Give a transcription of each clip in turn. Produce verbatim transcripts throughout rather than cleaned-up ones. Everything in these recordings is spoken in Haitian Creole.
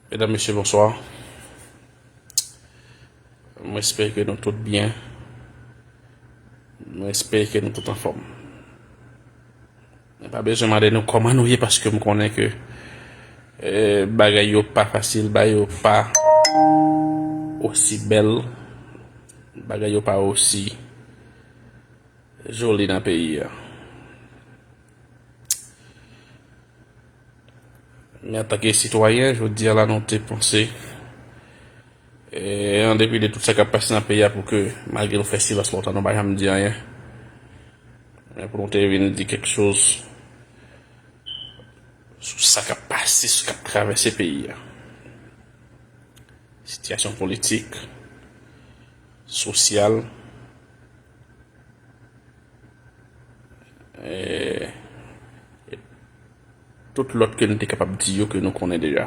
Medam, mesye, bonswa. Mwen espere ke nou tout byen. Mwen espere ke nou tout anfòm. Mwen pa bezwen mande nou kòman nou ye, paske m konnen ke, eh, bagay yo pa fasil, bagay yo pa osi bèl, bagay yo pa osi joli nan peyi a. Men antanke sitwayen, jodi a la nou te panse, eh, an depi de tout sa k ap pase nan peyi a, pou ke malgre nou fè silans lontan, nou pa janm di anyen. Men pou nou te vin di kèk choz sou sa k ap pase, sou sa k ap travèse peyi a. Sitiyasyon politik, sosyal, eh, tout lòt ke nou te kapab di yo ke nou konnen deja.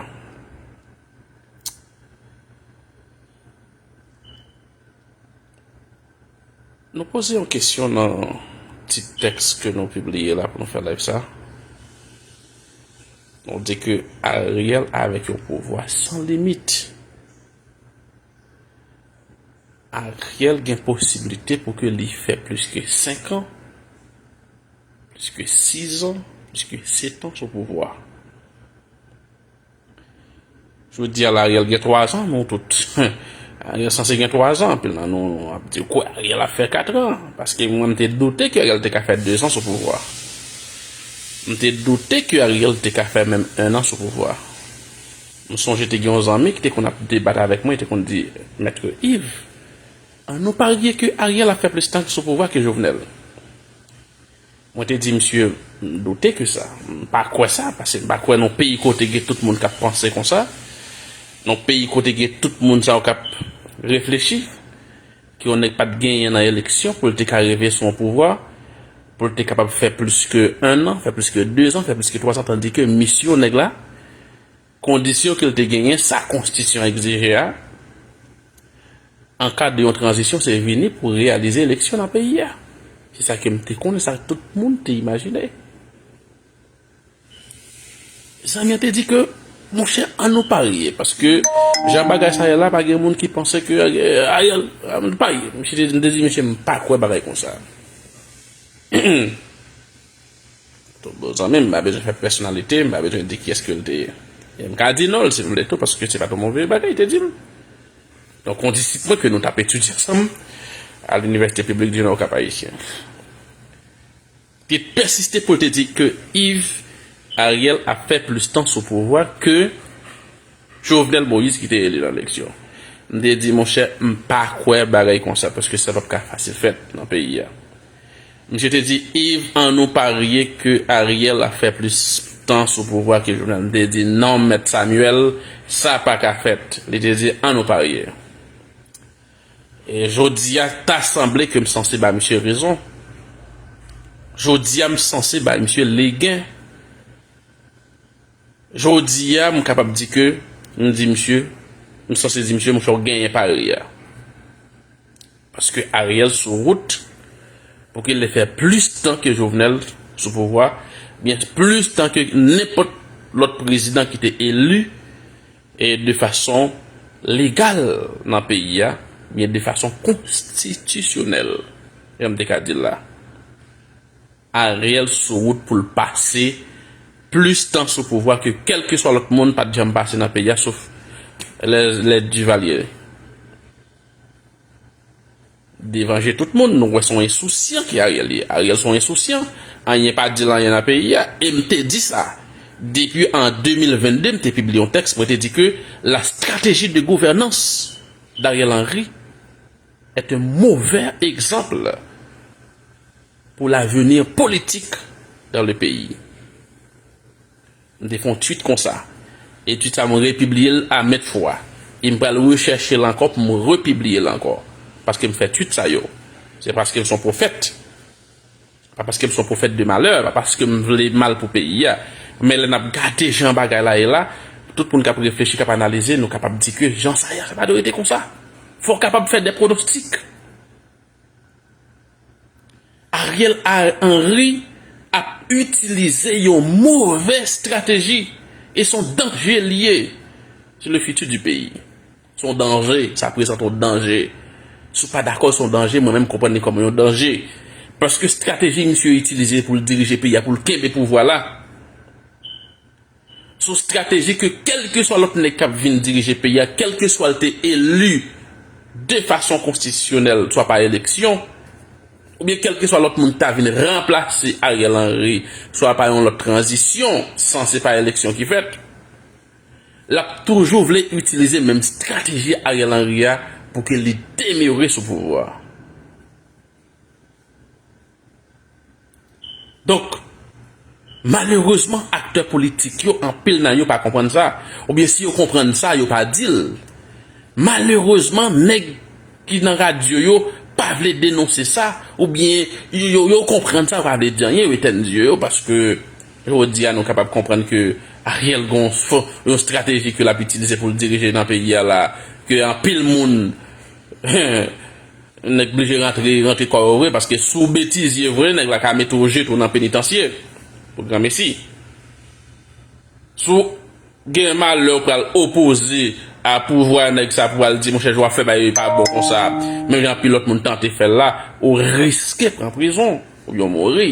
Nou poze yon kesyon nan ti tèks ke nou pibliye la pou nou fè live sa. Nou di ke Ariel avèk yon pouvwa san limit. Ariel gen posiblite pou ke li fè plis ke senk an, plis ke sis an, plis ke sèt an sou pouvwa. Jodi a la, Ariel gen twa zan, nou tout. Ariel sanse gen twa zan, anpil nan nou ap di, kwè Ariel ap fè kat an, paske mwen m te doute ke Ariel te ka fè de zan sou pouvwa. M te doute ke Ariel te ka fè menm en an sou pouvwa. M sonje te gen yon zanmi ki te konn ap debat avèk mwen, te konn di, Mèt Yves, an nou parye ke Ariel ap fè plis tan sou pouvwa ke Jovenel. Mwen te di misye, m doute ke sa. M pa kwè sa, paske m pa kwè nan peyi kote gen tout moun k ap panse konsa. Nan peyi kote gen tout moun sa yo k ap reflechi, ke yon nèg pa t genyen nan eleksyon pou l te ka rive sou yon pouvwa, pou l te kapab fè plis ke en an, fè plis ke de zan, fè plis ke twa zan, tandike misye, nèg la, kondisyon ke l te genyen, sa konstitisyon egzije a, an ka de yon tranzisyon, se vini pou reyalize eleksyon nan peyi a. Se sa ke m te konnen, sa tout moun te imajine. Zanmi an te di ke, monchè, an nou parye, paske jan bagay sa ye la, pa gen moun ki panse ke, eh, Ariel, an nou parye. Misye te, m te di, misye, m pa kwè bagay konsa. Bon, zanmi m, m pa bezwen fè pèsonalite, m pa bezwen di kiyès ke l te ye. E m ka di non l si m vle tou, paske se pa t yon move bagay, te di m. Donk, yon disip mwen ke nou t ap etidye ansanm a Linivèsite Piblik di Nò Kap Ayisyen, te pèsiste pou l te di ke Yves Ariel ap fè plis tan sou pouvwa ke Jovenel Moïse ki te eli nan eleksyon. M te di, monchè, m pa kwè bagay konsa, paske sa p ap ka fasil fèt nan peyi a. Misye te di, Yves, an nou parye ke Ariel ap fè plis tan sou pouvwa ke Jovenel. M te di, non, Mèt Samuel, sa pa ka fèt. Li te di, an nou parye. E jodi a, ta sanble ke m sanse ba misye rezon. Jodi a, m sanse ba misye legen. Jodi a, m kapab di ke, m di misye, m sanse di misye, monchè, w genyen pari a. Paske Ariel sou wout pou ke l fè plis tan ke Jovenel sou pouvwa, byen plis tan ke nenpòt lòt prezidan ki te eli, e de fason legal nan peyi a, byen de fason konstitisyonèl, jan m te ka di l la. Ariel sou wout pou l pase plis tan sou pouvwa ke kèlkeswa lòt moun pa t janm pase nan peyi a, sof lè, lè Duvalier. Devan je tout moun, nou wè se yon ensousyan ki Ariel ye. Ariel se yon ensousyan. Anyen pa di l anyen nan peyi a. E m te di sa. Depi an de mil vennde, m te pibliye yon tèks, mwen te di ke la stratégie de gouvernance d'Ariel Henry est un mauvais exemple pour l'avenir politique dans le pays. M te fè yon tweet konsa. E tweet sa, mwen repibliye l a maintes fois. E m pral rechèche l ankò pou m repibliye l ankò. Paske m fè tweet sa yo. Se paske m se yon pwofèt. Pa paske m se yon pwofèt de malè, pa paske m vle mal pou peyi a. Men lè n ap gade jan bagay la ye la, tout moun k ap reflechi, k ap analize, nou kapab di ke jan sa ye a, sa pa dwe rete konsa. Fò w kapab fè de pwonostik. Ariel Henry ap itilize yon move estrateji e se yon danje li ye. C'est le futur du pays. Se yon danje, sa prezante yon danje. Si w pa dakò se yon danje, mwen menm konprann li kòm yon danje. Paske estrateji misye itilize pou l dirije peyi a, pou l kenbe pouvwa la, se yon estrateji ke kèlkeswa lòt nèg k ap vin dirije peyi a, kèlkeswa l te eli de fason konstitisyonèl, swa pa eleksyon, oubyen kèlkeswa lòt moun ki ta vin ranplase Ariel Henry, swa pa yon lòt tranzisyon, san se pa eleksyon ki fèt, l ap toujou vle itilize menm estrateji Ariel Henry a pou ke li demere sou pouvwa a. Donk, malerezman, aktè politik yo, anpil nan yo pa konprann sa. Oubyen si yo konprann sa, yo pa di l. Malerezman, nèg ki nan radyo yo pa vle denonse sa, oubyen yo, yo, yo konprann sa, yo pa vle di anyen, yo etèn zye yo, paske jodi a nou kapab konprann ke Ariel gon fo-, yon estrateji ke l ap itilize pou l dirije nan peyi a la, ke anpil moun nèg blije rantre, rantre kò yo vre, paske si w betizye vre, nèg la ka mete w jete w nan penitansye. Pou granmesi. Si w gen malè w pral opoze a pouvwa nèg sa pou al di, monchè, jan w ap fè bagay yo pa bon konsa, menm jan anpil lòt moun tante fè l la, ou riske pran prizon, oubyen w mouri.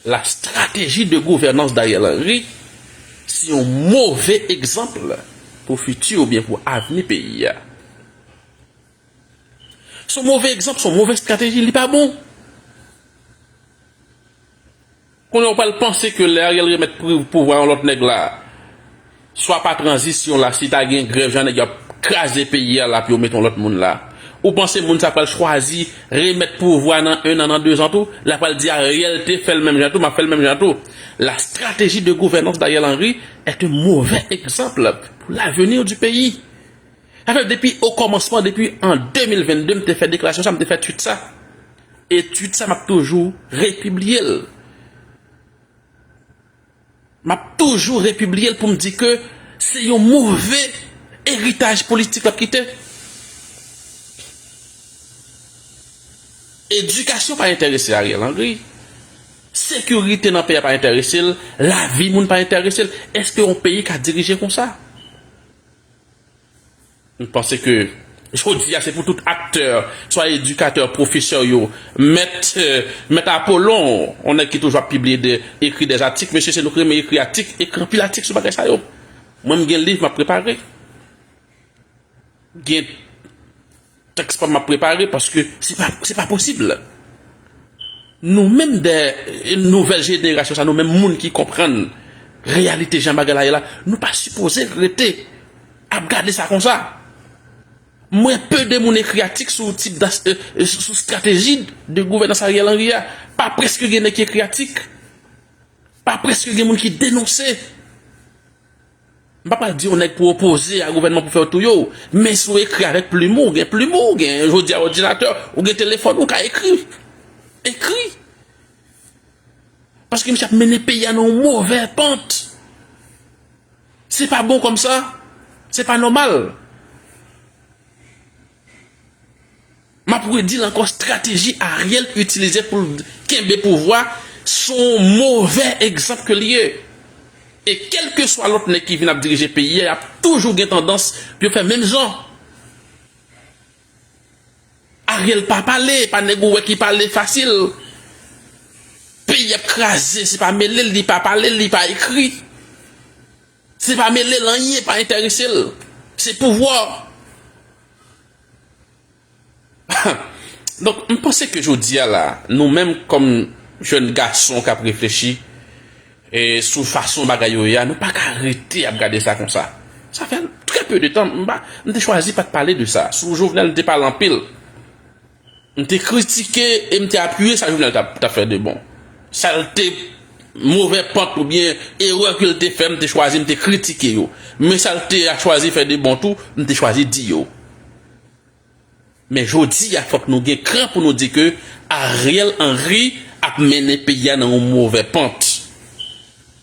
La stratégie de gouvernance d'Ariel Henry se yon move egzanp pou fiti oubyen pou avni peyi a. Se yon move egzanp, se yon move estrateji, li pa bon. Kounye a w pral panse ke lè Ariel remèt pri-, pouvwa yon lòt nèg la, swa pa tranzisyon la, si ta gen grèv, jan nèg yo ap kraze peyi a la, pou yo mete yon lòt moun la. Ou panse moun sa pral chwazi remèt pouvwa nan en an, nan de zan tou? L ap pral di Ariel te fè l menm jan tou, m ap fè l menm jan tou. La stratégie de gouvernance d'Ariel Henry est un mauvais exemple pour l'avenir du pays. Sa fè depi o kòmansman, depi an de mil vennde, m te fè deklarasyon sa, m te fè tweet sa. E tweet sa, m ap toujou repibliye l. M ap toujou repibliye l pou m di ke se yon move eritaj politik l ap kite. Edikasyon pa enterese Ariel Henry. Sekirite nan peyi a pa enterese l. Lavi moun pa enterese l. Èske yon peyi ka dirije konsa? M panse ke jodi a, se pou tout aktè, swa edikatè, pwofesè yo, mèt, euh, mèt Apolon, yon nèg ki toujou ap pibliye de, ekri dè atik, mesye, se nou ki renmen ekri atik, ekri anpil atik sou bagay sa yo. Mwen, m gen liv m ap prepare. Gen tèks pa m ap prepare paske se pa, se pa posib. Nou menm de nouvèl jenerasyon sa, nou menm moun ki konprann reyalite jan bagay la ye la, nou pa sipoze rete ap gade sa konsa. M wè pe de moun ekri atik sou tip das-, euh, sou, sou strateji de gouvènans Ariel Henry a. Pa prèske gen nèg ki ekri atik. Pa prèske gen moun ki denonse. M pa pral di yon nèg pou opoze a gouvènman pou fè yo touye w, men si w ekri avèk plim ou, gen plim ou, gen jodi a òdinatè, ou gen telefòn, ou ka ekri. Ekri. Paske misye ap mennen peyi a nan yon move pant. Se pa bon kòmsa. Se pa nòmal. M ap redi l ankò, estrateji Ariel itilize pou l kenbe pouvwa, se yon move egzanp ke l ye. E kèlkeswa lòt nèg ki vin ap dirije peyi a, y ap toujou gen tandans pou yo fè menm jan. Ariel pa pale, pa nèg ou wè ki pale fasil. Peyi ap kraze, se pa mele l, li pa pale, li pa ekri. Se pa mele l anyen, pa enterese l. Se pouvwa. Donk, m panse ke jodi a la, nou menm kòm jèn gason k ap reflechi, e, sou fason bagay yo ye a, nou pa ka rete ap gade sa konsa. Sa fè trè pe de tan, m pa, m te chwazi pa t pale de sa. Sou Jovenel, m te pale anpil. M te kritike e m te apiye sa Jovenel t ap, t ap fè de bon. Sa l te, move pant oubyen erè ke l te fè, m te chwazi, m te kritike yo. Men sa l te chwazi fè de bon tou, m te chwazi di yo. Men jodi a, fòk nou gen kran pou nou di ke Ariel Henry ap mennen peyi a nan yon move pant.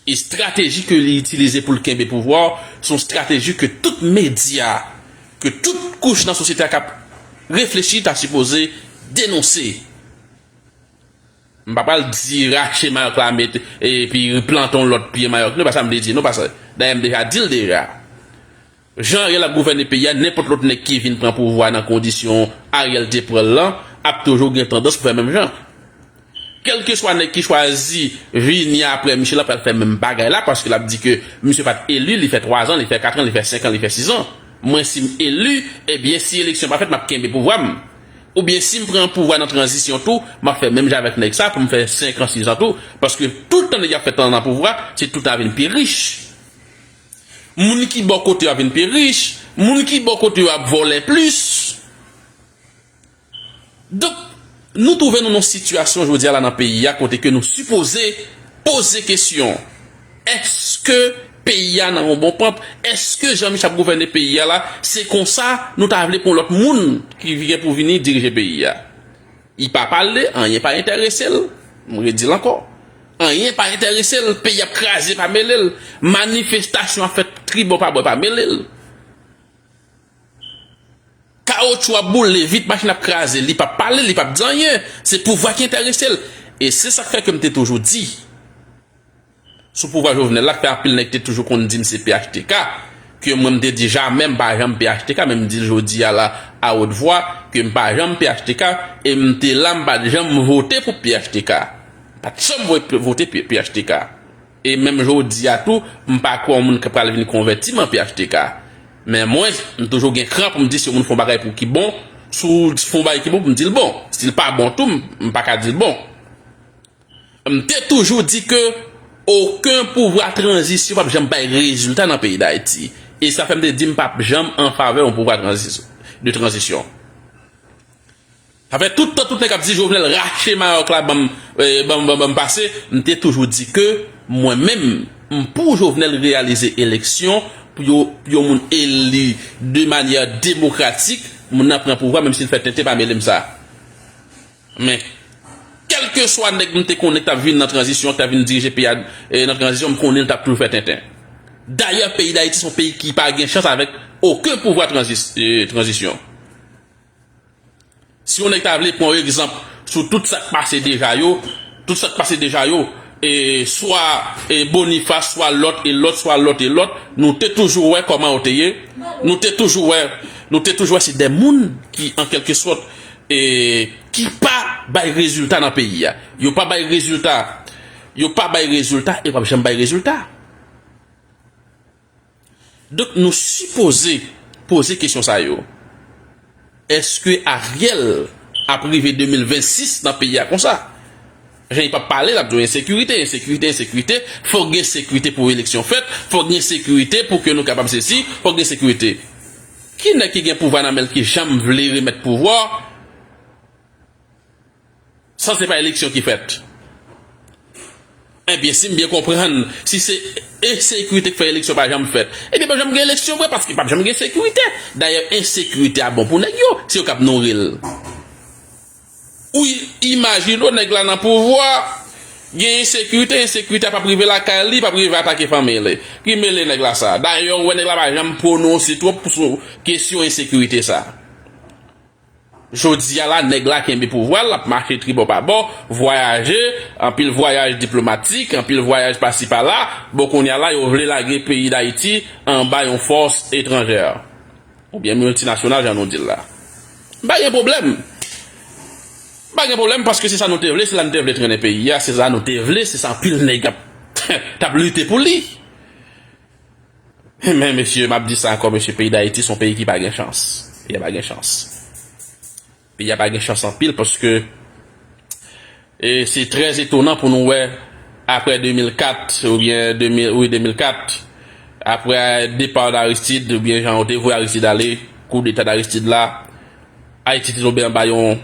E estrateji ke li itilize pou l kenbe pouvwa, se yon estrateji ke tout medya, ke tout kouch nan sosyete a k ap reflechi ta sipoze denonse. M pa pral di rache mayòk la, met, epi plante yon lòt pye mayòk. Non, pa sa m vle di, non, pa sa. Dayè, m deja di l deja. Jan Ariel ap gouvène peyi a, nenpòt lòt nèg ki vin pran pouvwa nan kondisyon Ariel te pran l lan, ap toujou gen tandans pou fè menm jan. Kèlkeswa nèg ki chwazi vini apre Michel la pral fè menm bagay la, paske l ap di ke misye pa t eli, li fè twa zan, li fè kat an, li fè senk an, li fè sis an. Mwen, si m eli, ebyen, si eleksyon pa fèt, m ap kenbe pouvwa m. Oubyen, si m pran pouvwa nan tranzisyon tou, m ap fè menm jan avèk nèg sa pou m fè senk an, sis an tou. Paske tout tan nèg y ap fè tan nan pouvwa, se tout tan vin pi rich. Moun ki bò kote yo ap vin pi rich, moun ki bò kote yo ap vòlè plis. Donk, nou twouve nou nan sitiyasyon jodi a la nan peyi a kote ke nou sipoze poze kesyon, èske peyi a nan yon bon pant? Èske Jan Mich ap gouvène peyi a la, se konsa nou ta vle pou yon lòt moun ki gen pou vini dirije peyi a? Li pa pale, anyen pa enterese l. M redi l ankò. Anyen pa enterese l. Peyi ap kraze, pa mele l. Manifestasyon ap fèt tribò pa bò, pa mele l. Kawotchou ap boule, vit machin ap kraze, li p ap pale, li p ap di anyen. Se pouvwa ki enterese l. E se sa k fè ke m te toujou di, sou pouvwa Jovenel la, k fè anpil nèg te toujou konn di m se P H T K, ke mwen m te di jamè m pa janm P H T K, men m di l jodi a la, a wot vwa, ke m pa janm P H T K, e m te la, m pa t janm vote pou P H T K. M pa t janm vote P H T K. E menm jodi a tou, m pa kwè yon moun k pral vin konvèti m an P H T K. Men mwen, m toujou gen kran pou m di si yon moun fè yon bagay pou ki bon, si w fè yon bagay ki bon, pou m di l bon. Si l pa bon tou, m, m pa ka di l bon. M te toujou di ke okenn pouvwa tranzisyon p ap janm bay rezilta nan peyi Dayiti. E sa fè m te di m p ap janm an favè yon pouvwa tranzis-, de tranzisyon. Sa fè tout tan tout nèg ap di Jovenel rache mayòk la, ban m, eh, ban m, ban m, ban m pase, m te toujou di ke mwen menm, m pou Jovenel reyalize eleksyon, pou yo, pou yon moun eli de manyè demokratik, moun nan pran pouvwa, menm si l fè tenten, pa mele m sa. Men, kèlkeswa nèg m te konnen k t ap vin nan tranzisyon, k t ap vin dirije peyi a, eh, nan tranzisyon, m konnen l t ap toujou fè tenten. Dayè, peyi Dayiti se yon peyi ki pa gen chans avèk okenn pouvwa tranzis-, eh, tranzisyon. Si yon nèg ta vle pran yon egzanp sou tout sa k pase deja yo, tout sa k pase deja yo, e swa, e Boniface, swa lòt, e lòt, swa lòt, e lòt, nou te toujou wè kòman yo te ye, nou te toujou wè, nou te toujou wè se de moun ki, an kèlke sòt, e, ki pa bay rezilta nan peyi a. Yo pa bay rezilta. Yo pa bay rezilta e p ap janm bay rezilta. Donk, nou sipoze poze kesyon sa yo. Èske Ariel ap rive de mil vennsis nan peyi a konsa? Jan li p ap pale, l ap di w ensekirite, ensekirite, ensekirite. Fòk gen sekirite pou eleksyon fèt, fòk gen sekirite pou ke nou kapab sesi, fòk gen sekirite. Ki nèg ki gen pouvwa nan men l ki janm vle remèt pouvwa? San se pa eleksyon ki fèt. Ebyen, si m byen konprann, si se ensekirite k fè eleksyon pa janm fèt, ebyen, pa janm gen eleksyon vre, paske p ap janm gen sekirite. Dayè, ensekirite a bon pou nèg yo, se yo k ap nouri l. Ou i-, imajine w, nèg la nan pouvwa, gen ensekirite, ensekirite a p ap rive lakay li, p ap rive atake fanmi li. Ki mele nèg la sa? Dayè, ou wè nèg la pa janm pwononse twòp sou kesyon ensekirite sa. Jodi a la, nèg la kenbe pouvwa l, l ap mache tribò pa bò, vwayaje, anpil vwayaj diplomatik, anpil vwayaj pasi pala. Bon, kounye a la, yo vle lage peyi Dayiti anba yon fòs etranjè, oubyen miltinasyonal, jan nou di l la. M pa gen pwoblèm. M pa gen pwoblèm, paske se sa nou te vle, se la nou te vle trennen peyi a, se sa nou te vle, se sa anpil nèg ap, t ap lite pou li. Men, mesye, m ap di sa ankò, mesye, peyi Dayiti se yon peyi ki pa gen chans. Peyi a pa gen chans. Peyi a pa gen chans anpil, paske, e, se trè etonan pou nou wè, apre de mil kat, oubyen de mil, wi, de mil kat, apre depa d Aristide, oubyen jan yo te voye Aristide ale, koudeta d Aristide la, Ayiti te tonbe anba yon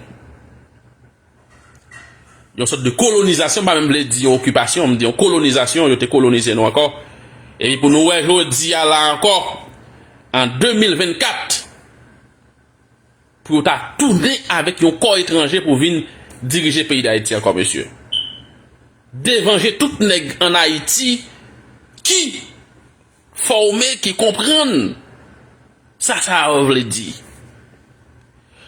yon sòt de kolonizasyon, m pa menm vle di yon okipasyon, m di yon kolonizasyon, yo te kolonize nou ankò. Epi pou nou wè jodi a la ankò, an de mil vennkat, pou yo ta tounen avèk yon kò etranje pou vin dirije peyi Dayiti ankò, mesye. Devan je tout nèg ann Ayiti ki fòme, ki konprann sa sa vle di.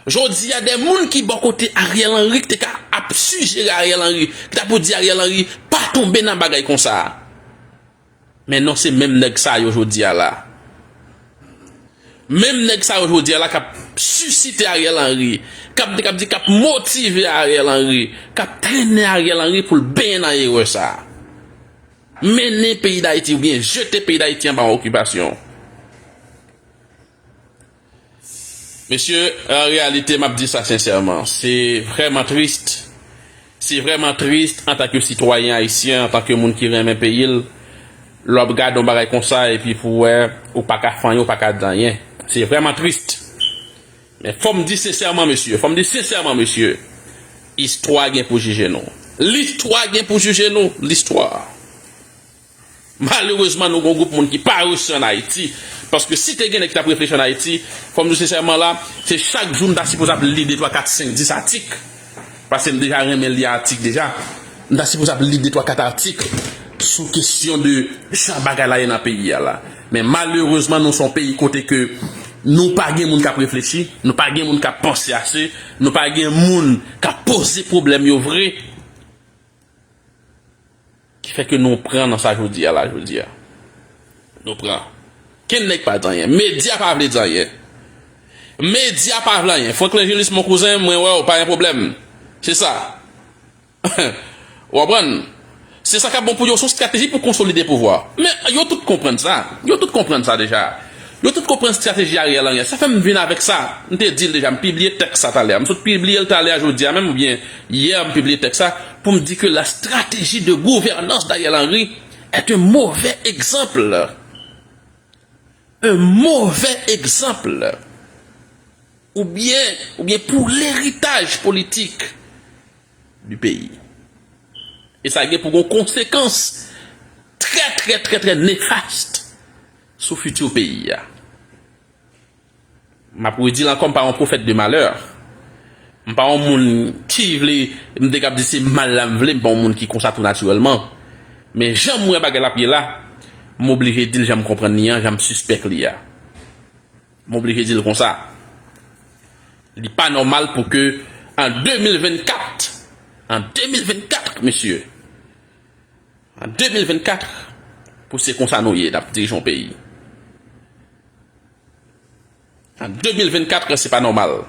Jodi a, de moun ki bò kote Ariel Henry, ki te ka ap sijere Ariel Henry, ki ta pou di Ariel Henry pa tonbe nan bagay konsa a. Men non, se menm nèg sa yo jodi a la. Menm nèg sa yo jodi a la k ap sisite Ariel Henry, k ap, k ap di, k ap motive Ariel Henry, k ap trennen Ariel Henry pou l benyen nan erè sa a. Mennen peyi Dayiti oubyen jete peyi Dayiti anba yon okipasyon. Mesye, an reyalite, m ap di sa sensèman, se vrèman tris. Se vrèman tris antanke sitwayen ayisyen, antanke moun ki renmen peyi l, lè w ap gade yon bagay konsa epi pou w wè ou pa ka fè anyen, ou pa ka di anyen. Se vrèman tris. Men fò m di sensèman, mesye, fò m di sensèman, mesye, istwa gen pou jije nou. Listwa gen pou jije nou, listwa. Malerezman, nou gon gwoup moun ki pa resi ann Ayiti. Paske si te gen nèg ki t ap reflechi ann Ayiti, fò m di w sensèman la, se chak jou m ta sipoze ap li de, twa, kat, senk, dis atik. Paske m deja renmen li atik deja. M ta sipoze ap li de, twa, kat atik sou kesyon de jan bagay la ye nan peyi a la. Men malerezman, nou se yon peyi kote ke nou pa gen moun k ap reflechi, nou pa gen moun k ap panse ase, nou pa gen moun k ap poze pwoblèm yo vre. Ki fè ke nou pran nan sa jodi a la, jodi a. Nou pran. Kenn nèg pa di anyen. Medya pa vle di anyen. Medya pa vle anyen. Franklin Julius, mon kouzen, mwen wè w, pa gen pwoblèm. Se sa. Ou konprann? Se sa k ap bon pou yo, se yon estrateji pou konsolide pouvwa. Men yo tout konprann sa. Yo tout konprann sa deja. Yo tout konprann estrateji Ariel Henry. Sa fè m vin avèk sa. M te di l deja, m pibliye tèks sa talè a. M sot pibliye l talè a jodi a menm, oubyen yè, m pibliye tèks sa pou m di ke la stratégie de gouvernance d'Ariel Henry est un mauvais exemple. Un mauvais exemple. Oubyen, oubyen pour l'héritage politique du pays. E sa gen pou gon konsekans trè, trè, trè, trè nefast sou fiti peyi a. M ap redi l ankò, m pa yon pwofèt de malè. M pa yon moun ki vle, m te kab di se mal la m vle, m pa yon moun ki konsa tou natirèlman. Men jan m wè bagay la ap ye la, m oblije di l jan m konprann li an, jan m sispèk li a. M oblije di l konsa. Li pa nòmal pou ke an de mil vennkat, an de mil vennkat, mesye, an de mil vennkat, pou se konsa nou ye, n ap dirije yon peyi. An de mil vennkat, se pa nòmal.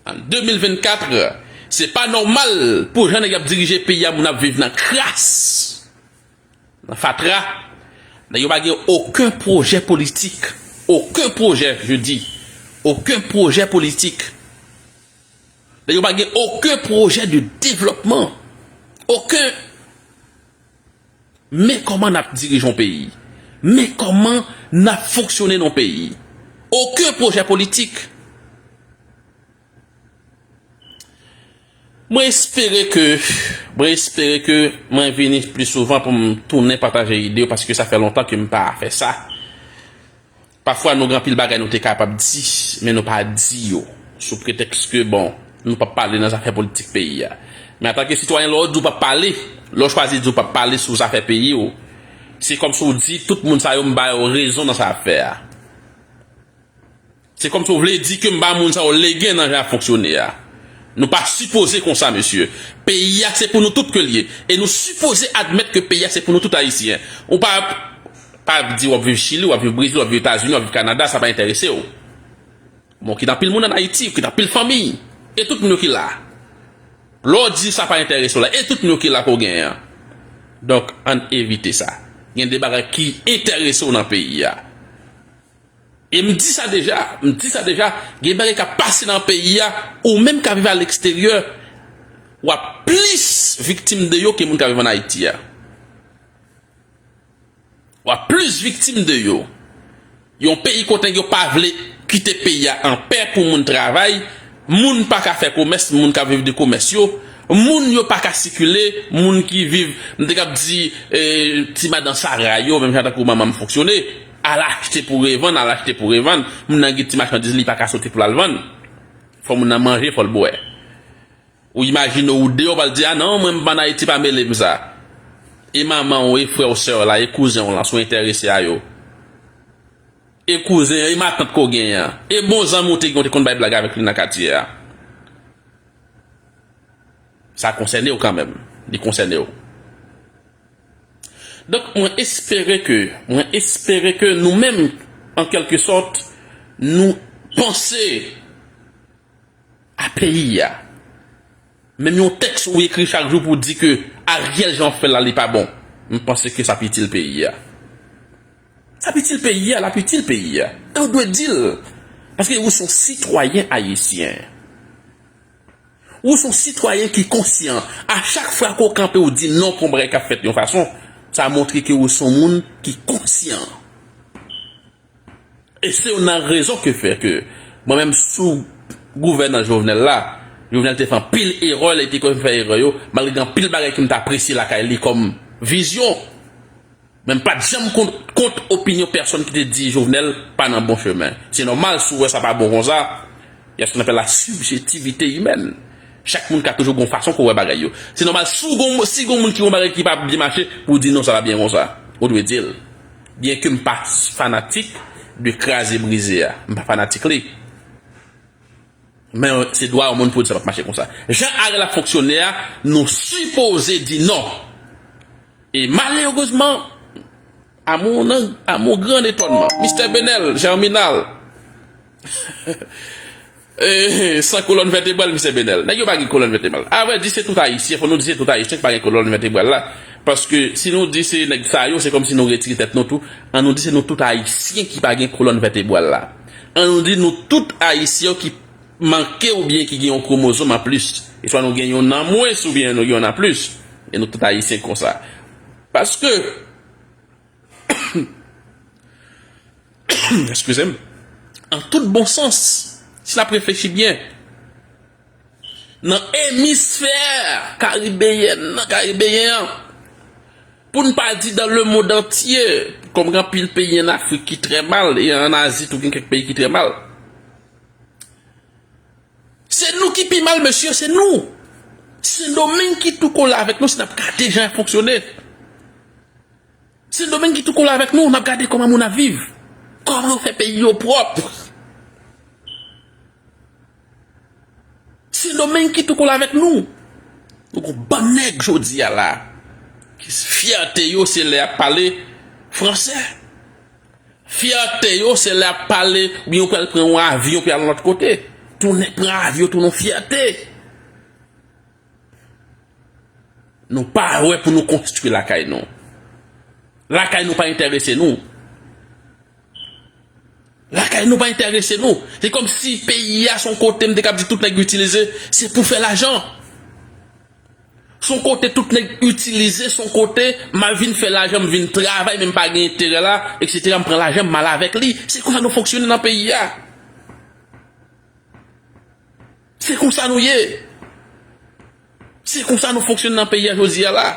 An de mil vennkat, se pa nòmal pou jan nèg ap dirije peyi a, moun ap viv nan kras, nan fatra. Nèg yo pa gen okenn pwojè politik. Okenn pwojè, je dis. Okenn pwojè politik. Nèg yo pa gen okenn pwojè de devlòpman. Okenn. Men kòman n ap dirije yon peyi. Men kòman n ap fonksyone nan yon peyi. Okenn pwojè politik. Mwen espere ke, mwen espere ke mwen vini pli souvan pou m tounen pataje ide yo, paske sa fè lontan ke m pa fè sa. Pafwa nou gen anpil bagay nou te kapab di, men nou pa di yo, sou pretèks ke, bon, nou p ap pale nan zafè politik peyi a. Men antanke sitwayen, lè w di w p ap pale, lè w chwazi di w p ap pale sou zafè peyi w, se kòmsi w di tout moun sa yo m ba yo rezon nan sa y ap fè a. Se kòmsi w vle di ke m ba moun sa yo legen nan jan y ap fonksyone a. Nou pa sipoze konsa, mesye. Peyi a se pou nou tout ke l ye. E nou sipoze admèt ke peyi a se pou nou tout Ayisyen. Ou pa, pa di w ap viv Chili, w ap viv Brezil, w ap viv Etazini, w ap viv Kanada, sa pa enterese w. Bon, w kite anpil moun ann Ayiti, w kite anpil fanmi. E tout moun yo ki la. Lè w di sa pa enterese w la, e tout moun yo ki la ke w genyen an. Donk, ann evite sa. Gen de bagay ki enterese w nan peyi a. E m di sa deja, m di sa deja, gen bagay k ap pase nan peyi a, ou menm k ap viv aleksteryè, w ap plis viktim de yo ke moun k ap viv ann Ayiti a. W ap plis viktim de yo. Yon peyi kote yo pa vle kite peyi a anpè pou moun travay, moun pa ka fè komès, moun k ap viv de komès yo, moun yo pa ka sikile, moun ki viv, m te kab di, eh, ti madan Sara yo, menm jan tankou manman m fonksyone, al achte pou revann, al achte pou revann, moun nan gen ti machandiz li pa ka soti pou l al vann. Fò moun nan manje, fò l bwè. Ou imajine w deyò, w al di, "A non, mwen m pa ann Ayiti, pa mele m sa." E manman w, e frè w, sè w la, e kouzen w lan, si w enterese a yo. e kouzen an, e matant ke w genyen an, e bon zanmi w te gen, w te konn bay blag avèk li nan katye a. Sa konsène w kanmenm. Li konsène w. Donk, mwen espere ke, mwen espere ke nou menm, an kèlke sòt, nou panse a peyi a. Menm yon tèks ou ekri chak jou pou di ke Ariel jan w fè l la, li pa bon. M panse ke sa p itil peyi a. Sa p itil peyi a, l ap itil peyi a. E w dwe di l. Paske ou se yon sitwayen ayisyen. Ou se yon sitwayen ki konsyan. A chak fwa ke w kanpe, w di non pou yon bagay k ap fèt yon fason, sa montre ke ou se yon moun ki konsyan. E se youn nan rezon ke fè ke mwen menm sou gouvènans Jovenel la, Jovenel te fè anpil erè, li te konn fè erè yo, malgre gen anpil bagay ke m te apresye lakay li kòm vizyon. Men m pa t janm kont, kont opinyon pèsonn ki te di Jovenel pa nan bon chemen. Se nòmal si w wè sa pa bon konsa, y a ce qu'on appelle la subjectivité humaine. Chak moun ka toujou gon fason ke w wè bagay yo. Se nòmal si w gon, si gon moun ki wè yon bagay ki pa byen mache, pou w di non, sa pa byen konsa. Ou dwe di l. Byen ke m pa fanatik de kraze brize a. M pa fanatik li. Men se dwa yon moun pou di sa p ap mache konsa. Jan Ariel ap fonksyone a, nou sipoze di non. E malerezman, à mon, à mon grand étonnement, Mistè Benel, Germinal, eh, san kolòn vètebral, Mistè Benel. Nèg yo pa gen kolòn vètebral. Avrèdi, se tout Ayisyen, fò nou di se tout Ayisyen ki pa gen kolòn vètebral la. Paske si nou di se nèg sa yo, se kòmsi nou retire tèt nou tou. An nou di se nou tout Ayisyen ki pa gen kolòn vètebral la. An nou di nou tout Ayisyen ki manke oubyen ki gen yon kwomozòm anplis. E swa nou gen yonn an mwens oubyen nou gen yonn an plis. E nou tout Ayisyen konsa. Paske, eskize m, an tout bon sans, si n ap reflechi byen, nan emisfè karibeyèn, nan karibeyen an, pou n pa di dans le monde entier, kòm gen anpil peyi an Afrik ki trè mal, e an Azi tou gen kèk peyi ki trè mal. Se nou ki pi mal, mesye, se nou. Sendomeng ki tou kole avèk nou, si n ap gade jan y ap fonksyone. Sendomeng ki tou kole avèk nou, n ap gade kòman moun ap viv. Kòman yo fè peyi yo pwòp. Sendomeng ki tou kole avèk nou. Nou gon bann nèg jodi a la, ki fyète yo se lè y ap pale fransè. Fyète yo, se lè y ap pale, oubyen yo pral pran yon avyon pou y al yon lòt kote. Tounen pran avyon, tounen yon fyète. Nou pa wè pou nou konstwi lakay nou. Lakay nou pa enterese nou. Lakay nou pa enterese nou. Se kòmsi peyi a se yon kote m te kab di tout nèg itilize, se pou fè lajan. Se yon kote tout nèg itilize, se yon kote m al vin fè lajan, m vin travay, men m pa gen enterè la, etsetera, m pran lajan, m al avèk li. Se konsa nou fonksyone nan peyi a. Se konsa nou ye. Se konsa nou fonksyone nan peyi a jodi a la.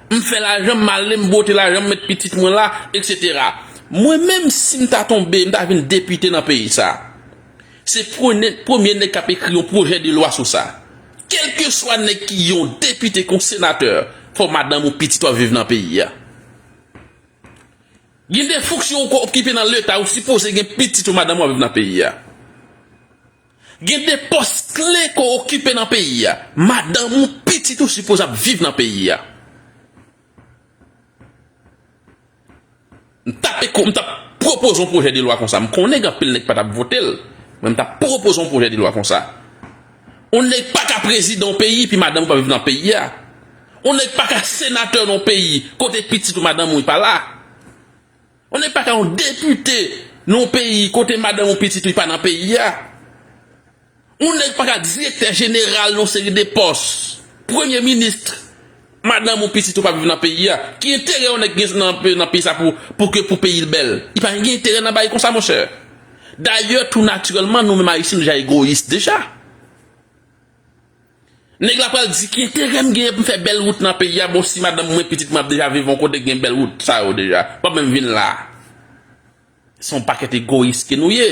M fè lajan, m ale, m bwote lajan, m met pitit mwen la, etsetera. Mwen menm, si m ta tonbe, m ta vin depite nan peyi sa, se premye, premye nèg k ap ekri yon pwojè de lwa sou sa. Kèlkeswa nèg ki yon depite, ki yon senatè, fò madanm ou pitit w ap viv nan peyi a. Gen de fonksyon ou ka okipe nan Leta, ou sipoze gen pitit ou madanm ou ap viv nan peyi a. Gen de pòs kle ke w okipe nan peyi a. Madanm ou, pitit ou sipoze ap viv nan peyi a. M t ap, m t ap pwopoze yon pwojè de lwa konsa. M konnen gen anpil nèg pa t ap vote l, men m t ap pwopoze yon pwojè de lwa konsa. Yon nèg pa ka prezidan yon peyi epi madanm ou pa viv nan peyi a. Yon nèg pa ka senatè nan yon peyi kote pitit ou madanm ou pa la. Yon nèg pa ka yon depite nan yon peyi kote madanm ou pitit ou pa nan peyi a. Yon nèg pa ka direktè jeneral nan yon seri de pòs, premye minis, madanm ou pitit ou pa viv nan peyi a. Ki enterè yon nèg gen nan, nan peyi sa pou, pou ke, pou peyi l bèl? Li pa gen enterè nan bagay konsa, monchè. Dayè, tou natirèlman, nou menm Ayisyen, nou deja egoyis deja. Nèg la pral di, ki enterè m genyen pou m fè bèl wout nan peyi a, bon, si madanm mwen, pitit mwen ap deja viv yon kote ki gen bèl wout sa yo deja, w ap menm vin la. Se yon pakèt egoyis ke nou ye.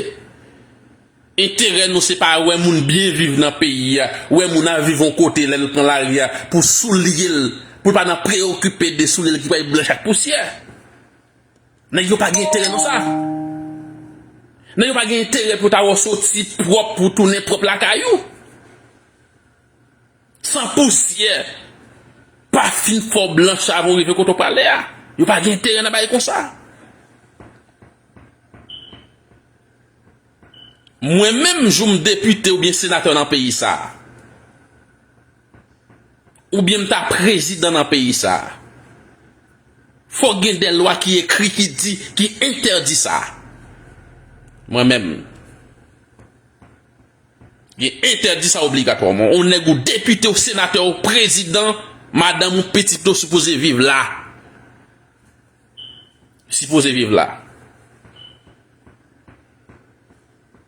Enterè nou se pa wè moun byen viv nan peyi a, wè moun ap viv yon kote lè l pran lari a pou soulye l, pou l pa nan preyokipe de soulye l ki pral blanch ak pousyè. Nèg yo pa gen enterè nan sa. Nèg yo pa gen enterè pou ta wè w soti pwòp, pou tounen pwòp lakay ou. San pousyè, pa fin fè w blanch avan w rive kote w prale a. Yo pa gen enterè nan bagay konsa. Mwen menm, jou m depite oubyen senatè nan peyi sa a, oubyen m ta prezidan nan peyi sa a, fòk gen de lwa ki ekri, ki di, ki entèdi sa. Mwen menm, gen entèdi sa obligatwaman. Yon nèg ou depite, ou senatè, ou prezidan, madanm ou, pitit ou sipoze viv la. Sipoze viv la.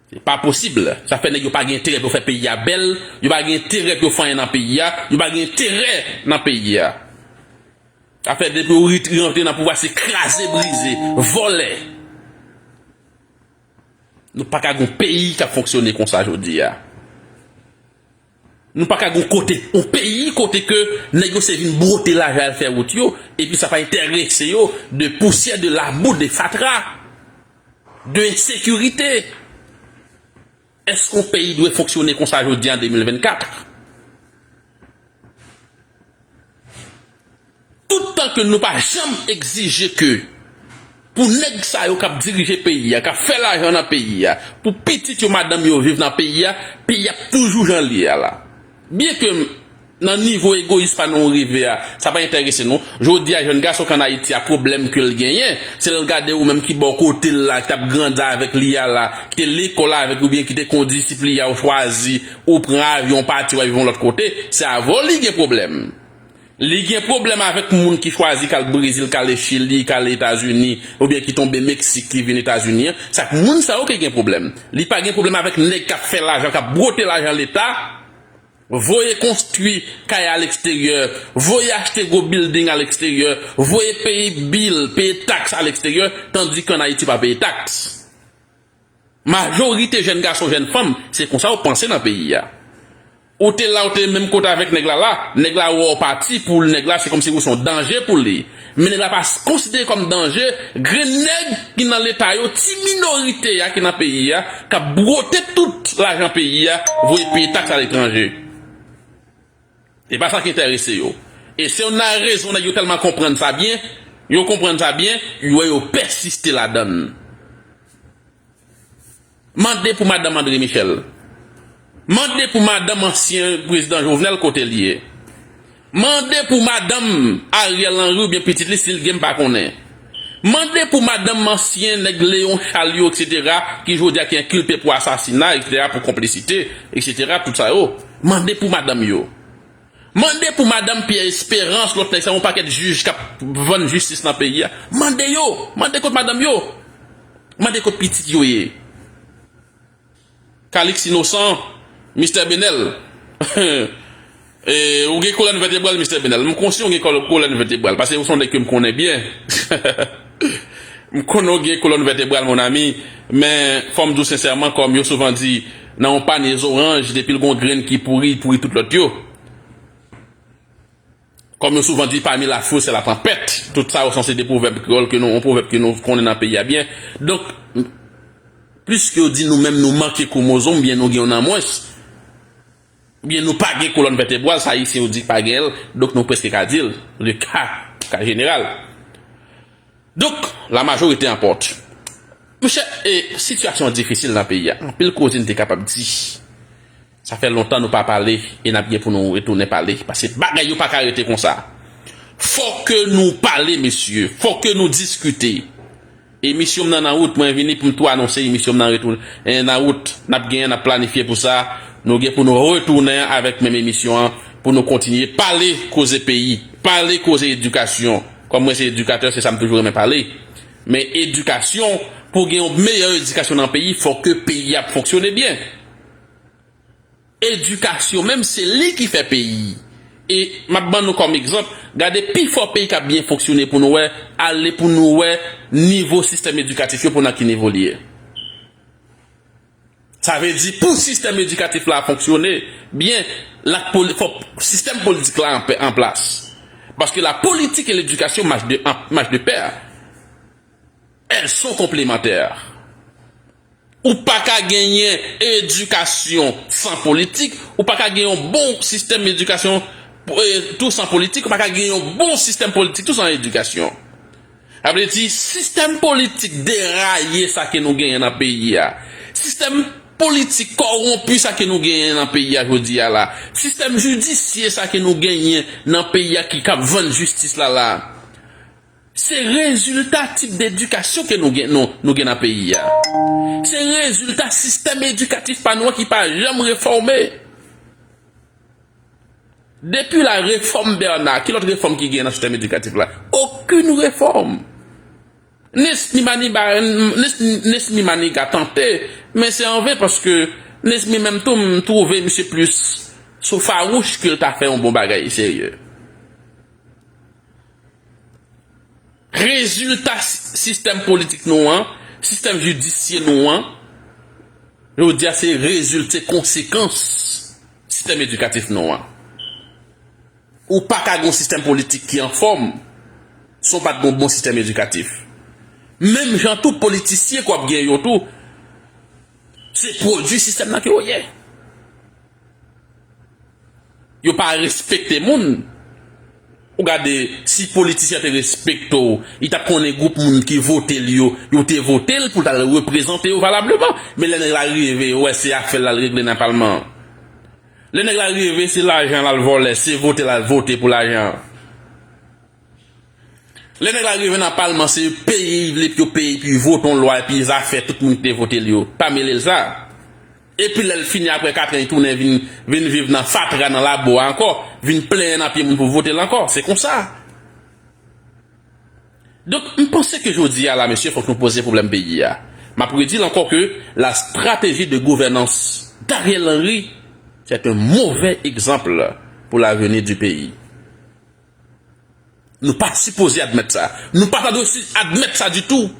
Se pa posib. Sa fè nèg yo pa gen enterè pou yo fè peyi a bèl, yo pa gen enterè pou yo fè anyen nan peyi a, yo pa gen enterè nan peyi a. Sa fè depi ou rit-, rantre nan pouvwa, se kraze, brize, vòlè. Nou pa ka gon peyi k ap fonksyone konsa jodi a. Nou pa ka gon kote, yon peyi kote ke nèg yo se vin bwote lajan al fè wout yo, epi sa pa enterese yo de pousyè, de labou, de fatra, de ensekirite. Èske yon peyi dwe fonksyone konsa jodi an de mil vennkat? Toutan ke nou pa janm egzije ke pou nèg sa yo k ap dirije peyi a, k ap fè lajan nan peyi a, pou pitit yo, madanm yo viv nan peyi a, peyi a ap toujou jan l ye a la. Byen ke nan nivo egoyis pa nou rive a, sa pa enterese nou. Jodi a, jèn gason k ann Ayiti a, pwoblèm ke l genyen, se lè l gade ou menm ki bò kote l la, ki t ap grandi avèk li a la, ki te lekòl avèk li oubyen ki te kondisip li a, ou chwazi, ou pran avyon, ou pati, w al viv yon lòt kote, se avè w li gen pwoblèm. Li gen pwoblèm avèk moun ki chwazi k al Brezil, k ale Chili, k ale Etazini, oubyen ki tonbe Meksik, ki vin Etazini an. Se ak moun sa yo ke gen pwoblèm. Li pa gen pwoblèm avèk nèg k ap fè lajan, k ap bwote lajan leta, voye konstwi kay aleksteryè, voye achte gwo bilding aleksteryè, voye peye bil, peye taks aleksteryè, tandike ann Ayiti pa peye taks. Majorite jèn gason, jèn fanm, se konsa yo panse nan peyi a. Ou te la, ou te menm kote avèk nèg la la, nèg la wè w pati, pou nèg la, se kòmsi ou se yon danje pou li. Men nèg la pa s-, konsidere kòm danje, grenn nèg ki nan leta yo, ti minorite a ki nan peyi a, k ap bwote tout lajan peyi a, voye peye taks aletranje. E pa sa ki enterese yo. E se youn nan rezon nèg yo tèlman konprann sa byen, yo konprann sa byen, yo, yo pèsiste ladan l. Mande pou madanm André Michel. Mande pou madanm ansyen prezidan Jovenel kote l ye. Mande pou madanm Ariel Henry oubyen pitit li, si l gen, m pa konnen. Mande pou madanm ansyen nèg Léon Charles yo, etsetera, ki jodi a ki enkilpe pou asasina, etsetera, pou konplisite, etsetera, tout sa yo. Mande pou madanm yo. Mande pou madanm Pierre Espérance, lòt nèg sa, yon pakèt jij k ap vann jistis nan peyi a. Mande yo, mande kot madanm yo. Mande kot pitit yo ye. Calix Innocent, Mistè Benèl. E, ou gen kolòn vètebral, Mistè Benèl. M konsyan ou gen kol-, kolòn vètebral, paske ou se yon nèg ke m konnen byen. M konnen ou gen kolòn vètebral, mon ami, men fò m di w sensèman, kòm yo souvan di, nan yon panye zoranj, depi l gon grenn ki pouri, li pouri tout lòt yo. Kòm yo souvan di, parmi la foule, c'est la tempête. Tout sa yo sanse de pwovèb kreyòl ke nou, yon pwovèb ke nou konnen nan peyi a byen. Donk, pliske yo di nou menm nou manke kwomozòm, byen nou gen youn an mwens, byen nou pa gen kolòn vètebral, sa Ayisyen yo di pa gen l, donk nou prèske ka di l, le ka, ka jeneral. Donk, la majorité emporte. Monchè, e, sitiyasyon an difisil nan peyi a. Anpil koze n te kapab di. Sa fè lontan nou pa pale e n ap gen pou nou retounen pale, paske bagay yo pa ka rete konsa. Fòk ke nou pale, mesye. Fòk ke nou diskite. Emisyon m nan nan wout, mwen vini pou m tou anonse emisyon m nan retounen, e, nan wout. N ap genyen, n ap planifye pou sa. Nou gen pou nou retounen avèk menm emisyon an pou nou kontinye pale koze peyi, pale koze edikasyon. Kòm mwen se edikatè, se sa m toujou renmen pale. Men edikasyon, pou gen yon meyè edikasyon nan peyi, fòk ke peyi ap fonksyone byen. Edikasyon menm, se li ki fè peyi. E m ap ban nou kòm egzanp, gade pifò peyi k ap byen fonksyone pou nou wè, ale pou nou wè nivo sistèm edikatif yo, pou nan ki nivo li ye. Sa vle di, pou sistèm edikatif la fonksyone byen, la poli-, fò sistèm politik la an pè-, an plas. Paske la politique et l'éducation marchent de, en, marchent de pair. Elles sont complémentaires. Ou pa ka genyen edikasyon san politik, ou pa ka gen yon bon sistèm edikasyon, eh, tou san politik, ou pa ka gen yon bon sistèm politik tou san edikasyon. Sa vle di, sistèm politik deraye sa ke nou genyen nan peyi a. Sistèm politik kòwonpi sa ke nou genyen nan peyi a jodi a la. Sistèm jidisye sa ke nou genyen nan peyi a ki k ap vann jistis la la. Se rezilta tip dedikasyon ke nou gen, nou, nou gen nan peyi a. Se rezilta sistèm edikatif pa nou an ki pa janm refòme. Depi la refòm Bernard, ki lòt refòm ki gen nan sistèm edikatif la? Okenn refòm. Nesmy Maniba, Nes-, Nesmy Maniga tante, men se anven paske Nesmy menm tou, m twouve misye plis sou fawouch ke l ta fè yon bon bagay serye. Rezilta si-, sistèm politik nou an, sistèm jidisye nou an, jodi a se rezilta, se konsekans sistèm edikatif nou an. Ou pa ka gen yon sistèm politik ki anfòm san w pa t gen yon bon sistèm edikatif. Menm jan tou politisyen k w ap gen yo tou, se pwodui sistèm nan ke yo ye. Yo pa respekte moun. Ou gade, si politisyen te respekte w, li t ap konnen gwoup moun ki vote l yo, yo te vote l pou l t al reprezante yo valableman. Men lè nèg la rive, yo wè se afè l l al regle nan palman an. Lè nèg la rive, se lajan l al vòlè, se vote l al vote pou lajan an. Lè nèg la rive nan palman, se peye li vle pou yo peye, epi vote yon lwa, epi zafè tout moun ki te vote l yo, pa mele l sa. Epi lè l fini apre kat an, li tounen vin, vin viv nan fatra, nan labo a ankò, vin plenyen nan pye moun pou vote l ankò. Se konsa. Donk, m panse ke jodi a la, mesye, fòk nou poze pwoblèm peyi a. M ap redi l ankò ke la stratégie de gouvernance d'Ariel Henry, c'est un mauvais exemple pour l'avenir du pays. Nou pa sipoze admèt sa. Nou pa ta dwe si-, admèt sa ditou.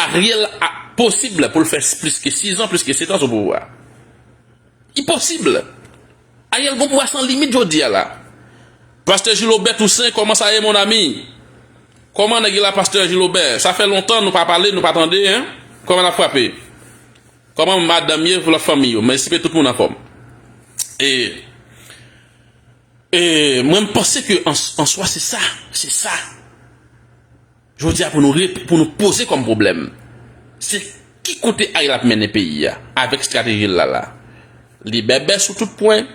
Ariel a posib pou l fè plis ke sis an, plis ke sèt an sou pouvwa. Li posib. Ariel gon pouvwa san limit jodi a la. Pastè Gilobè Toussaint, kòman sa ye, mon ami? Kòman nèg la, pastè Gilobè? Sa fè lontan nou pa pale, nou pa tande, hein? Kòman n ap frape? Kòman madanm ye, lòt fanmi yo? Mwen espere tout moun anfòm. E E mwen, m panse ke an, an swa, se sa, se sa. Jodi a, pou nou re-, pou nou poze kòm pwoblèm, se ki kote Ariel ap mennen peyi a avèk estrateji l la la. Li bèbè sou tout pwen,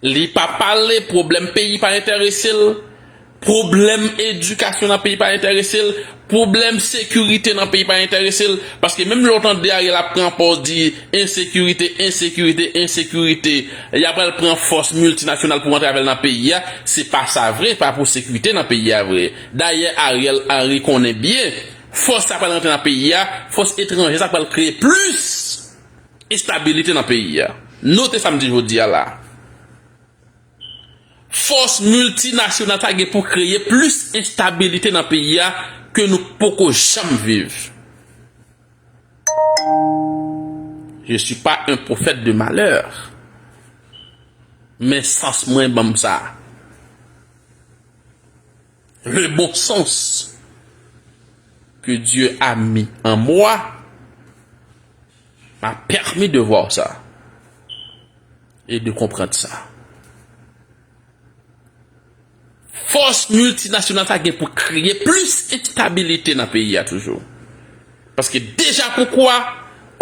li pa pale, pwoblèm peyi pa enterese l, pwoblèm edikasyon nan peyi pa enterese l, pwoblèm sekirite nan peyi pa enterese l, paske menm lè w tande Ariel ap pran pòz di ensekirite, ensekirite, ensekirite, y ap al pran fòs miltinasyonal pou rantre avè l nan peyi a, se pa sa vre, pa pou sekirite nan peyi a vre. Dayè, Ariel Henry konnen byen, fòs sa pral rantre nan peyi a, fòs etranje sa pral kreye plis enstabilite nan peyi a. Note sa m di jodi a la. Fòs miltinasyonal sa gen pou kreye plis enstabilite nan peyi a ke nou poko janm viv. Je suis pas un prophète de malheur. Men sans mwen ban m sa. Le bon sens que Dieu a mis en moi m'a permis de voir ça et de comprendre ça. Fòs miltinasyonal sa gen pou kreye plis enstabilite nan peyi a toujou. Paske deja poukwa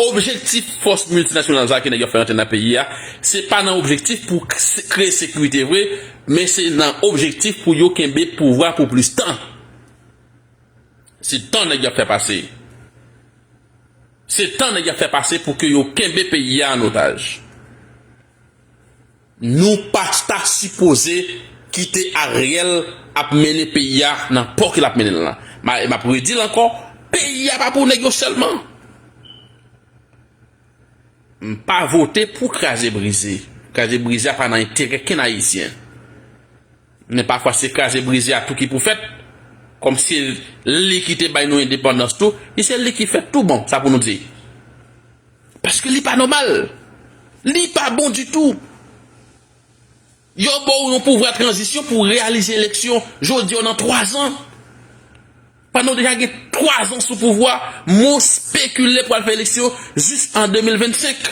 objektif fòs miltinasyonal sa ke nèg yo fè rantre nan peyi a, se pa nan objektif pou k-, kreye sekirite vre, men se nan objektif pou yo kenbe pouvwa pou plis tan. Se tan nèg yo ap fè pase. Se tan nèg yo ap fè pase pou ke yo kenbe peyi a an otaj. Nou pa ta sipoze kite Ariel ap mennen peyi a nan pò ke l ap mennen l lan. Ma-, m ap redi l ankò, peyi a pa pou nèg yo sèlman. M pa vote pou kraze brize. Kraze brize a pa nan enterè kenn Ayisyen. Men pafwa se kraze brize a tou ki pou fèt. Kòm se li ki te bay nou endepandans tou, e se li ki fèt tou bon, sa pou nou di. Paske li pa nòmal. Li pa bon ditou. Yo ba w yon pouvwa tranzisyon pou w reyalize eleksyon. Jodi a w nan twa zan. Pandan w deja gen twa zan sou pouvwa, men w espekile pou al fè eleksyon jis an de mil vennsenk.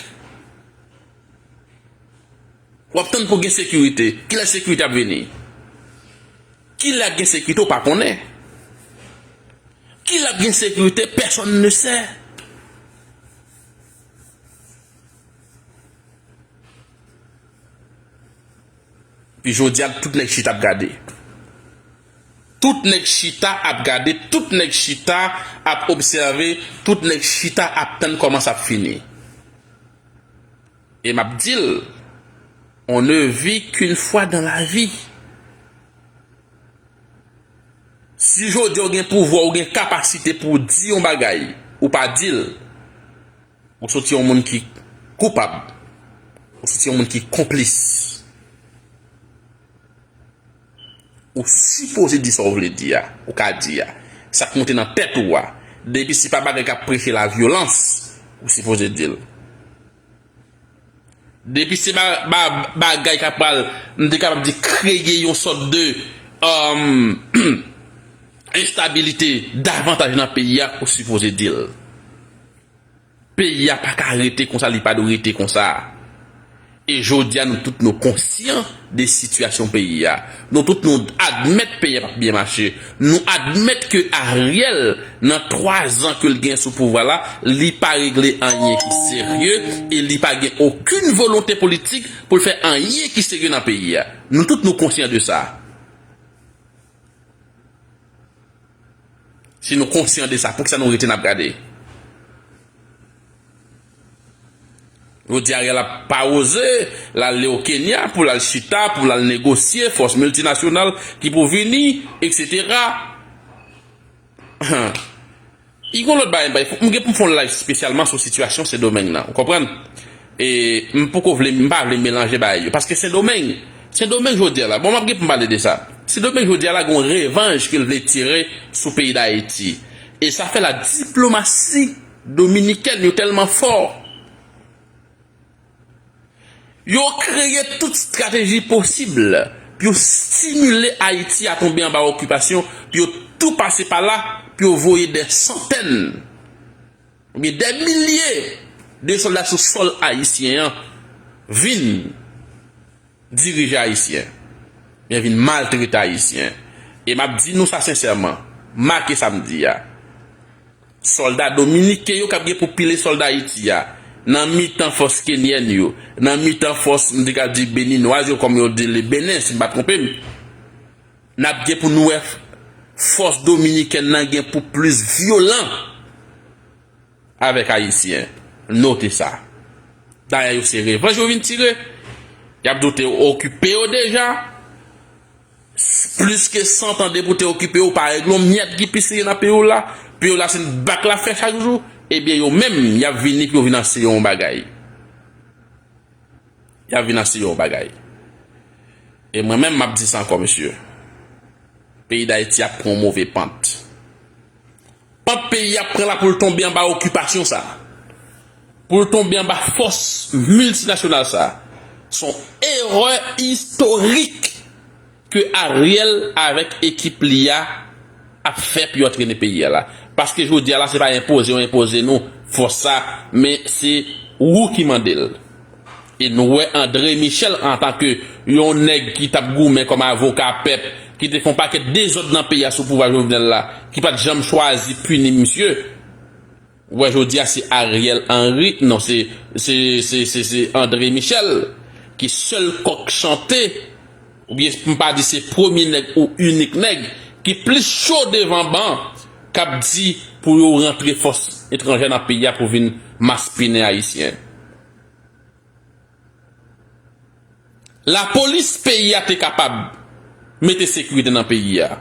W ap tann pou gen sekirite. Kilè sekirite ap vini? Kilè ap gen sekirite, w pa konnen. Kilè ap gen sekirite, personne ne sait. Pi jodi a, tout nèg chita ap gade. Tout nèg chita ap gade, tout nèg chita ap obsève, tout nèg chita ap tann kòman sa ap fini. E m ap di l, on ne vit qu'une fois dans la vie. Si jodi a w gen pouvwa, w gen kapasite pou w di yon bagay, ou pa di l, ou soti yon moun ki koupab, ou soti yon moun ki konplis. Ou sipoze di sa w vle di a, ou ka di a. Sa k monte nan tèt ou a. Depi se pa bagay k ap preche lavyolans, ou sipoze di l. Depi se ba, ba, bagay k ap pral, m te kapab di, kreye yon sòt de, um, enstabilite davantaj nan peyi a, ou sipoze di l. Peyi a pa ka rete konsa, li pa dwe rete konsa. E jodi a, nou tout nou konsyan de sitiyasyon peyi a. Nou tout nou admèt peyi a p ap byen mache. Nou admèt ke Ariel, nan twa zan ke l gen sou pouvwa la, li pa regle anyen ki serye e li pa gen okenn volonte politik pou l fè anyen ki serye nan peyi a. Nou tout nou konsyan de sa. Si nou konsyan de sa, poukisa nou rete n ap gade? Yo di Ariel ap pa oze, l ale o Kenya pou l al chita, pou l al negosye, fòs miltinasyonal ki pou vini, etsetera. I gon lòt bagay, m bay, m gen pou m fè yon live espesyalman sou sitiyasyon Sendomeng nan, ou konprann? E m poko vle, m pa vle melanje bagay yo, paske Sendomeng, Sendomeng jodi a la, bon, m ap gen pou m pale de sa. Sendomeng jodi a la, gon revanj ke l vle tire sou peyi Dayiti. E sa fè la diplomasi dominikèn yo tèlman fò. Yo kreye tout estrateji posib pou yo stimile Ayiti a tonbe anba okipasyon, pou yo tou pase pa la, pou yo voye dè santèn oubyen dè milye de sòlda sou sòl ayisyen an vin dirije Ayisyen, oubyen vin maltrete Ayisyen. E m ap di nou sa sensèman, make sa m di a. Sòlda dominiken yo k ap gen pou pile sòlda Ayiti a, nan mitan fòs kenyèn yo, nan mitan fòs, m te ka di, beninwaz yo, kòm yo di le Benin, si m pa twonpe m, n ap gen pou nou wè fòs dominikèn nan gen pou plis vyolan avèk Ayisyen. Note sa. Dayè, yo se revanj yo vin tire. Y ap di w te okipe yo deja. Plis ke san tan depi w te okipe yo, w pa regle yon myèt ki pi serye nan peyi w la. Peyi w la se bak la fè chak jou. Ebyen, yo menm, y ap vini pou yo vin anseye yon bagay. Y ap vin anseye yon bagay. E mwen menm, m ap di sa ankò, mesye. Peyi Dayiti ap pran yon move pant. Pant peyi a pran la pou l tonbe anba okipasyon sa. Pou l tonbe anba fòs miltinasyonal sa. Se yon erè istorik ke Ariel avèk ekip li a ap fè pou yo antrene peyi a la. Paske jodi a la, se pa enpoze yo enpoze nou fòs sa, men se ou ki mande l. E nou wè André Michel antanke yon nèg ki t ap goumen kòm avoka pèp, ki te fè yon pakèt dezòd nan peyi a sou pouvwa Jovenel la, ki pa t janm chwazi pini misye. Ou wè jodi a se Ariel Henry, non, se, se, se, se, se André Michel ki sèl kòk chante, oubyen m pa di se premye nèg ou inik nèg ki plis cho devan ban k ap di pou yo rantre fòs etranjè nan peyi a pou vin maspinen Ayisyen. Lapolis peyi a te kapab mete sekirite nan peyi a.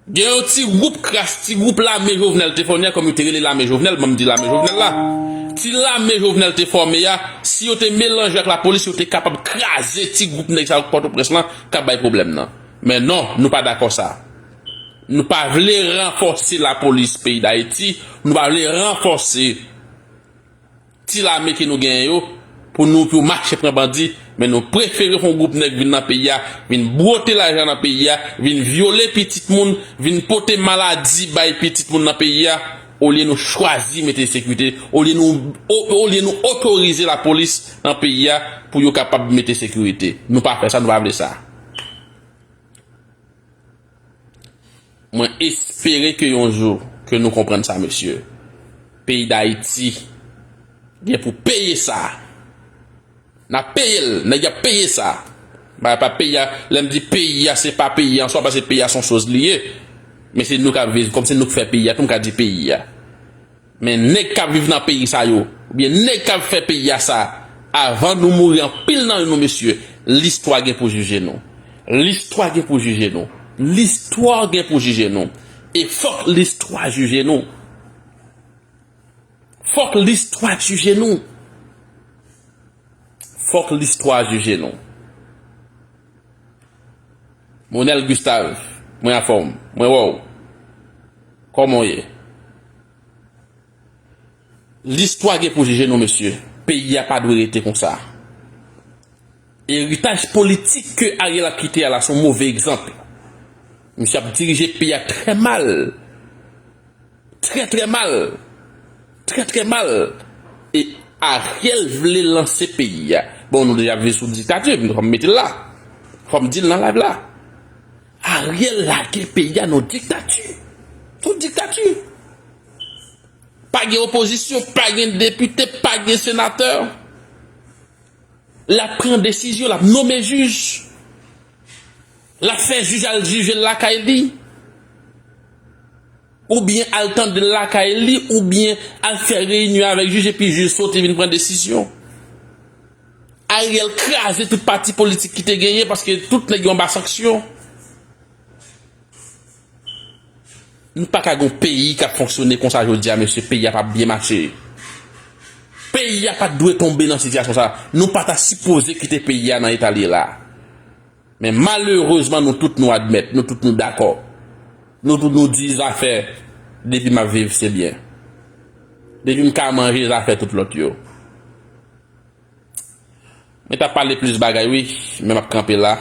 Gen yon ti gwoup kras, ti gwoup lame Jovenel te fòme a, kòm yo te rele lame Jovenel, ban m di lame Jovenel la. Ti lame Jovenel te fòme a, si yo te melanje ak lapolis, yo te kapab kraze ti gwoup nèg sa yo Pòtoprens lan k ap bay pwoblèm nan. Men non, nou pa dakò sa. Nou pa vle ranfòse lapolis peyi Dayiti, nou pa vle ranfòse ti lame ke nou genyen yo pou nou, pou yo mache pran bandi Men nou prefere fè yon gwoup nèg vin nan peyi a, vin bwote lajan nan peyi a, vin vyole pitit moun, vin pote maladi bay pitit moun nan peyi a, olye nou chwazi mete sekirite, olye nou, o- olye nou otorize lapolis nan peyi a pou yo kapab mete sekirite. Nou pa fè sa, nou pa vle sa. Mwen espere ke yon jou ke nou konprann sa, mesye. Peyi Dayiti gen pou peye sa. N ap peye l, nèg y ap peye sa. Ba pa peyi a, lè m di peyi a, se pa peyi a an swa, paske peyi a se yon choz li ye. Men se nou k ap viv, kòm se nou k fè peyi a, tou m ka di peyi a. Men nèg k ap viv nan peyi sa yo, oubyen nèg k ap fè peyi a sa, avan nou mouri anpil nan nou, mesye, listwa gen pou jije nou. Listwa gen pou jije nou. Listwa gen pou jije nou. E fòk listwa jije nou. Fòk listwa jije nou. Fòk listwa jije nou. Monèl Gustave, mwen anfòm, mwen wè w. Kòman w ye? Listwa gen pou jije nou, mesye. Peyi a pa dwe rete konsa. Eritaj politik ke Ariel ap kite a la, se yon move egzanp. Misye ap dirije peyi a trè mal. Trè, trè mal. Trè, trè mal. E Ariel vle lanse peyi a. Bon, nou deja viv sou diktati, men fò m mete l la. Fò m di l nan live la. Ariel lage peyi a nan diktati. Sou diktati. Pa gen opozisyon, pa gen depite, pa gen senatè. L ap pran desizyon, l ap nonmen jij. L ap fè jij al jije l lakay li. Oubyen al tande l lakay li, oubyen al fè reyinyon avèk jij, epi jij soti vin pran desizyon. Ariel kraze tout pati politik ki te genyen, paske tout nèg yo anba sanksyon. Nou pa ka gen yon peyi k ap fonksyone konsa jodi a, mesye, peyi a p ap byen mache. Peyi a pa t dwe tonbe nan sitiyasyon sa. Nou pa ta sipoze kite peyi a nan eta l ye la. Men malerezman, nou tout nou admèt, nou tout nou dakò. Nou tout nou di zafè, depi m ap viv, se byen. Depi m ka manje, zafè tout lòt yo. Mwen t ap pale plis bagay, wi, men m ap kanpe la.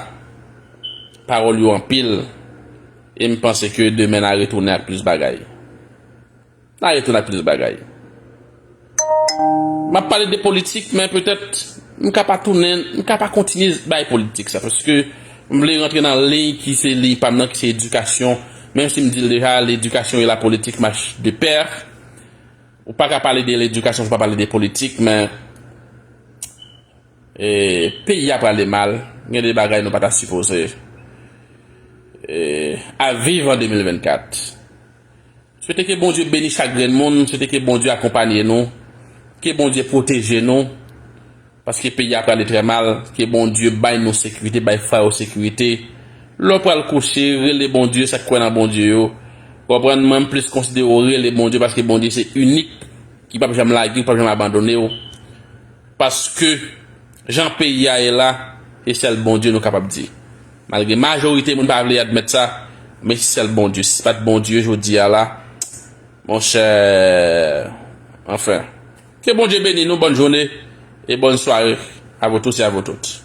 Pawòl yo anpil, e m panse ke demen n a retounen ak plis bagay. N a retounen ak plis bagay. M ap pale de politik, men petèt m ka pa tounen, m ka pa kontinye bay politik sa, paske m vle rantre nan liy ki se liy pa m nan, ki se edikasyon. Menm si m di l deja, l'éducation et la politique marchent de pair. Ou pa ka pale de ledikasyon san w pa pale de politik, men, e, peyi a prale mal. Gen de bagay nou pa ta sipoze, e, ap viv an de mil vennkat. Swete ke Bondye beni chak grenn moun, swete ke Bondye akonpaye nou, ke Bondye pwoteje nou. Paske peyi a prale trè mal, ke Bondye bay nou sekirite, bay frè yo sekirite. Lè w pral kouche, rele Bondye, sa k kwè nan Bondye yo. Konprann, mwen, m plis konsidere w rele Bondye, paske Bondye se inik, ki p ap janm lage w, p ap janm abandone w. Paske jan peyi a ye la, se sèl Bondye nou kapab di. Malgre majorite moun pa vle admèt sa, men se sèl Bondye. Si se pa t Bondye jodi a la, monchè, anfen. Ke Bondye beni nou, bòn jounen e bòn sware à vous tous et à vous toutes.